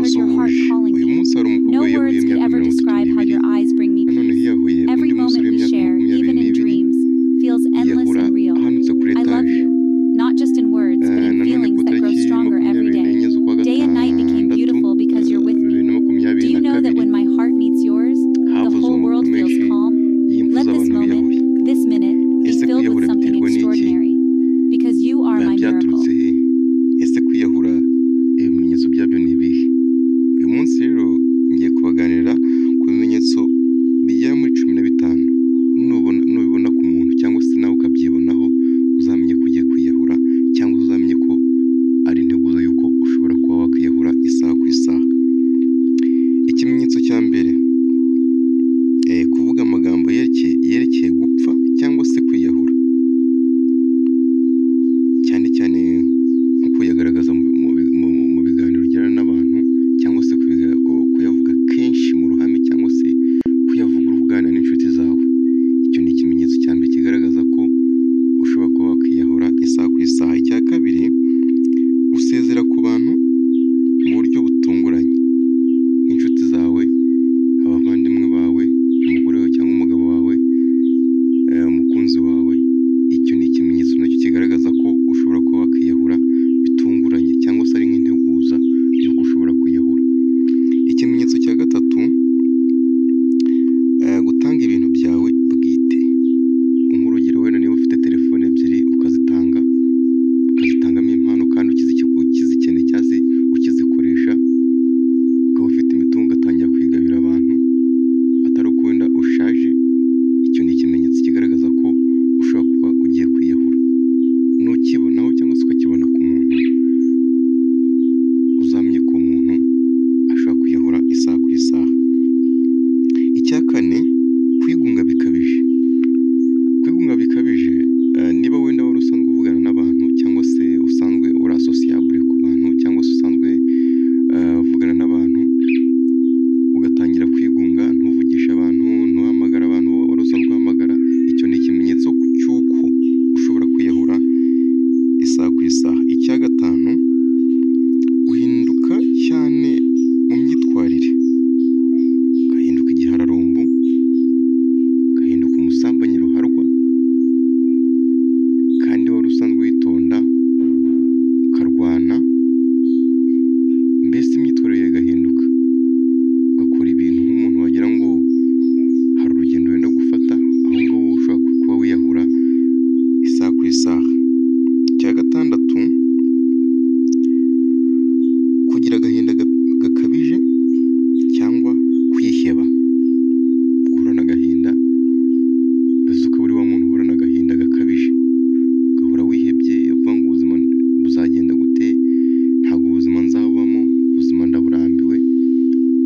Heard your heart Ndabasuhuje. Calling Uyu me. Munsi hari umukobwa No wiyahuye words could w'imyaka ever mirongo itatu describe how n'ibiri your eyes bring me nanone peace. hiyahuye Every undi musore moment we w'imyaka share, makumyabiri even in n'ibiri dreams, feels endless yiyahura and real. ahanutse kuri I love etaje. You, not just in words, but in Nanone feelings ku that grow itariki stronger every makumyabiri day. n'enye z'ukwa Day and night became gatandatu beautiful because you're with bibiri me. na Do makumyabiri you na know that kabiri when my heart meets yours, the havuzwe whole amakuru world feels menshi calm? y'impfu Let this z'abantu moment, biyahuye. This minute, be Ese filled with kwiyahura something biterwa n'iki? Extraordinary. Because you are Biba my miracle. byaturutse he? Ese kwiyahura ibimenyetso byabyo ni ibihe? Uyu munsi rero ngiye kubaganirira ku bimenyetso bigera muri 15, nubona nubibona ku muntu cyangwa se nawe ukabyibonaho, uzamenye ko ugiye kwiyahura cyangwa se uzamenye ko ari integuza y'uko ushobora kuba wakwiyahura isaha ku isaha. Ikimenyetso cya mbere, kuvuga amagambo yerekeye gupfa cyangwa se kwiyahura, cyane cyane nko kuyagaragaza mu biganiro ugirana n'abantu cyangwa se kuyavuga kenshi mu ruhame cyangwa se kuyavuga uri kuganira n'inshuti zawe. Icyo ni ikimenyetso cya mbere kigaragaza ko ushobora kuba wakwiyahura isaha ku isaha. Icya kabiri, gusezera ku bantu mu buryo butunguranye, nk'inshuti zawe, abavandimwe bawe, umugore wawe cyangwa umugabo wawe, umukunzi wawe. Icyo ni ikimenyetso nacyo kigaragaza ko ushobora kuba wakwiyahura bitunguranye cyangwa se ari nk'integuza y'uko ushobora kwiyahura. Ikimenyetso cya gatatu, gutanga ibintu byawe bwite. Nk'urugero, wenda niba ufite telefone ebyiri ukazitanga, ukazitangamo impano kandi ukizikeneye cyangwa se ukizikoresha, ukaba ufite imitungo ugatangira kuyigabira abantu atari uko wenda ushaje, icyo ni ikimenyetso kigaragaza ko ushobora kuba ugiye kwiyahura. Nukibonaho cyangwa se ukakibona ku muntu, uzamenye ko uwo muntu ashobora kwiyahura isaha ku isaha. Icya kane, kwigunga bikabije. Kwigunga bikabije, niba wenda wari usanzwe uvugana n'abantu cyangwa se usanzwe uri sociable ku bantu cyangwa se usanzwe uvugana n'abantu, ugatangira kwigunga, ntuvugishe abantu, ntuhamagare abantu wari usanzwe uhamagara, icyo ni ikimenyetso cy'uko ushobora kwiyahura isaha ku isaha. Icya gatanu, guhinduka cyane mu myitwarire, ugahinduka igihararumbo, ugahinduka umusambanyi ruharwa, kandi wari usanzwe witonda, ukarwana, mbese imyitwarire yawe igahinduka, ugakora ibintu nk'umuntu wagira ngo hari urugendo wenda gufata, aho ngaho ushobora kuba wiyahura isaha ku isaha. Icya gatandatu, kugira agahinda gakabije cyangwa kwiheba, guhorana agahinda, mbese ukaba uri wa muntu uhorana agahinda gakabije, ugahora wihebye uvuga ngo ubuzima buzagenda gute, ntabwo ubuzima nzabubamo, ubuzima ndaburambiwe,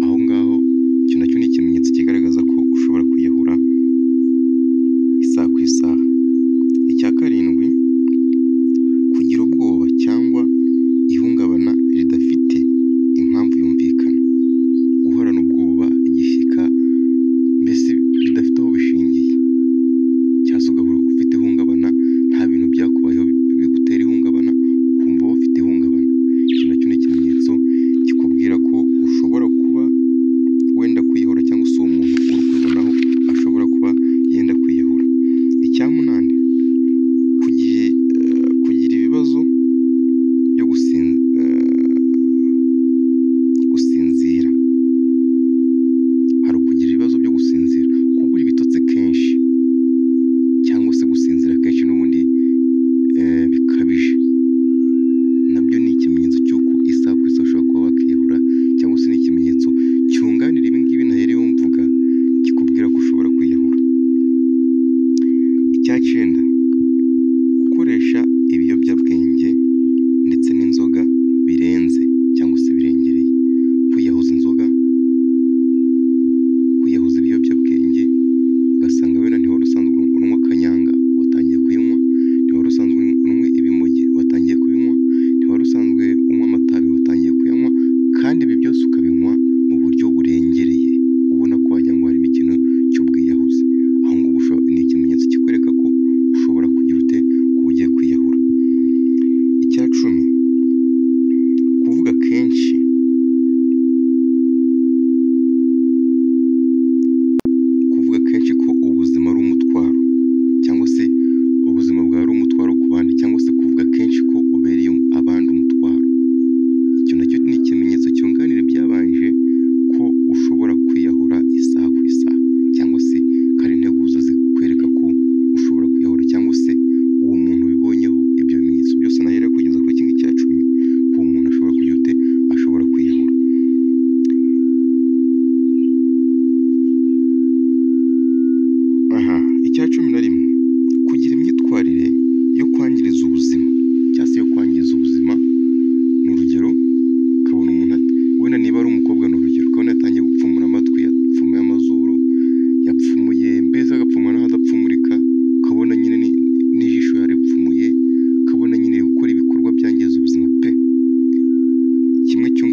aho ngaho icyo nacyo ni ikimenyetso kigaragaza ko ushobora kwiyahura isaha ku isaha. Icya karindwi, kugira ubwoba cyangwa ihungabana ridafite impamvu.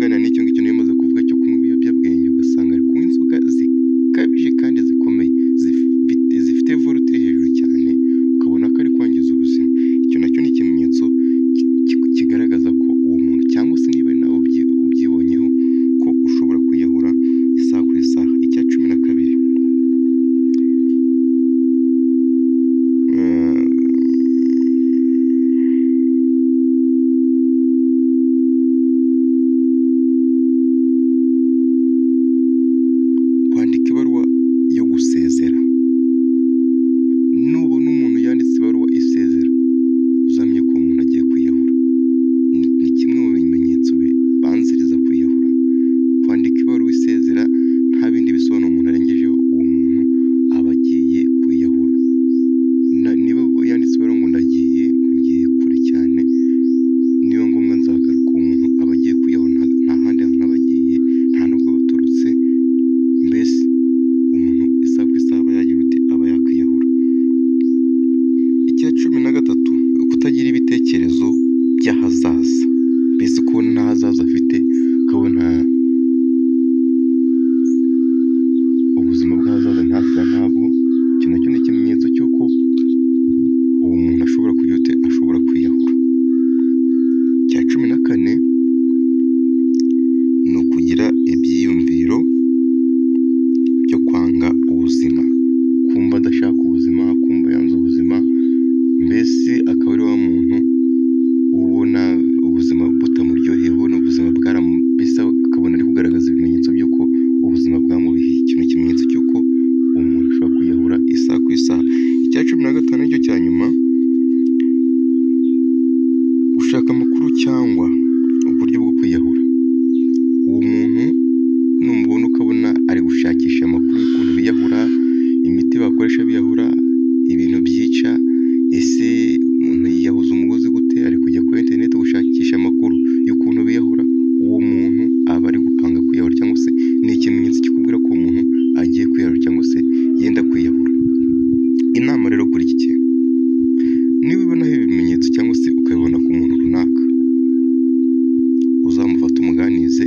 Cyunganira n'icyo ngicyo niyo maze kuvuga cyo kunywa ibiyobyabwenge, ugasanga ari kunywa inzoga zikabije kandi zikomeye, zifite volte iri hejuru cyane, ukabona ko ari kwangiza ubuzima. Icyo nacyo ni ikimenyetso kigaragaza ko uwo muntu, cyangwa se niba nawe ubyibonyeho ko ushobora kwiyahura isaha ku isaha. Icya 12, kwandika ibaruwa yo gusezera. Nubona umuntu yanditse ibaruwa isezera, uzamenye ko uwo muntu agiye kwiyahura. Ni kimwe mu bimenyetso bibanziriza kwiyahura. Kwandika ibaruwa isezera nta bindi bisobanuro umuntu arengejeho, uwo muntu aba agiye kwiyahura. Niba yanditse ibaruwa ngo ndagiye, ngiye kure cyane, niba ngombwa nzagaruka, uwo muntu aba agiye kwiyahura, nta handi hantu aba agiye, nta nubwo aba aturutse, mbese umuntu isaha ku isaha aba yagira ute, aba yakwiyahura. Icya 13, kutagira ibitekerezo by'ahazaza. Mbese kubona nta hazaza afite, ukabona ubuzima bw'ahazaza hafi ya ntabwo, icyo nacyo ni ikimenyetso cy'uko uwo muntu ashobora kugira ute, ashobora kwiyahura. Icya 14 ni ukugira ibyiyumviro byo kwanga ubuzima, kumva adashaka ubuzima, kumva yanze ubuzima, mbese akaba ari wa muntu ubona ubuzima butamuryoheye, ubona ubuzima mbese akabona ari kugaragaza ibimenyetso by'uko ubuzima bwamubihiye. Icyo ni ikimenyetso cy'uko uwo muntu ashobora kwiyahura isaha ku isaha. Icya 15 nicyo cya nyuma, gushaka amakuru cyangwa uburyo bwo kwiyahura. Uwo muntu numubona ukabona ari gushakisha amakuru y'ukuntu biyahura, imiti bakoresha biyahura, ibintu byica, ese umuntu yiyahuza umugozi gute, ari kujya kuri interineti gushakisha amakuru y'ukuntu biyahura, uwo muntu aba ari gupanga kwiyahura, cyangwa se ni ikimenyetso kikubwira ko uwo muntu agiye kwiyahura cyangwa se yenda kwiyahura. Inama rero kuri iki kintu, niba ubonaho ibimenyetso cyangwa se ukabibona ku muntu runaka, uzamufate umuganize,